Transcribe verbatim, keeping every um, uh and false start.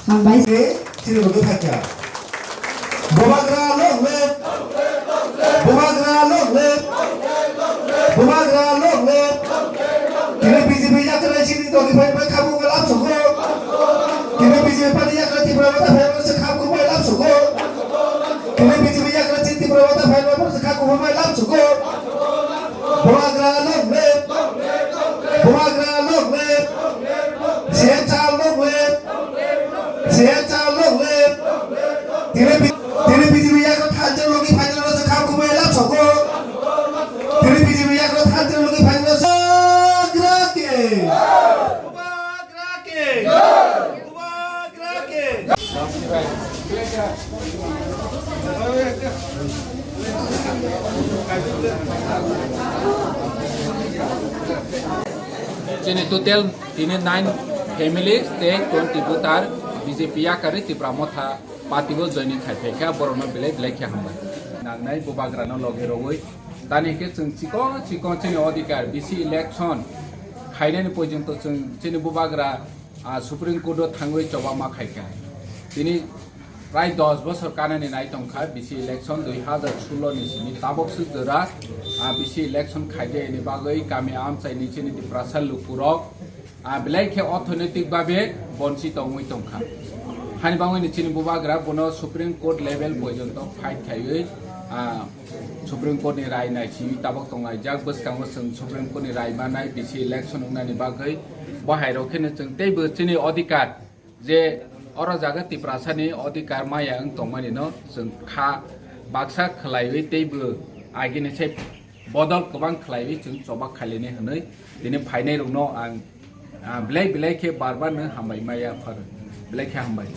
Hambai. Chini bo khe thakya. Bubagra long live! Bubagra long live! Bubagra long live! Tini B J P yakra chini dogwi phai bai khamu lam sokho. Tini B J P pani yakra Tipra Motha phai bai khamu bai lam sokho. Tini B J P yakra chini Tipra Motha phai bai khamu bai lam sokho. Bubagra long live! Bubagra long live! C M sir long live! C M sir long live! Tini bi-, tini B J P yakra thanjak logi phainai rok kha kumui lam sokho. Tini B J P yakra thanjak logi phainai rok Bubagra ke! Bubagra ke! Bubagra ke! Chini total tini nine families tei twenty voter B J P yakarwi Tipra Motha party o joining khai phaikha, borokno belai belai khe hambai. Nangnai Bubagrano logi rogwi tani khe chwng chikon chikon chini odhikar B C election khainani porjonto chwng chini Bubagra, ah, Supreme Court o thangwi choba ma khaikha. Tini prai dos bosor kanani nai tongkha B C election dui hazar sullo ni simi tabok swk jora, ah, B C election khaijayani bagwi kami amchaini chini Tiprasa lukurok, ah, belai khe orthonoitik babe bonchi tongwi tongkha. Hani bagwini chini Bubagra bono Supreme Court level porjonto fight khaiwi, ah, Supreme Court ni rai naisingwi tabok tonglaijak, bwskango chwng Supreme Court ni rai manai B C election wngnani bagwi bo hai rok kheno chwng teibo chini odhikar je oro jaga Tiprasani odhikar maya wng tongmani no chwng kha baksa khwlaiwi teibo agini sai bodol kwbang khwlaiwi chwng choba khailini hwnwi tini phainai rokno ang, ah, belai belai khe bar bar no hambai maya phar belai khe hambai.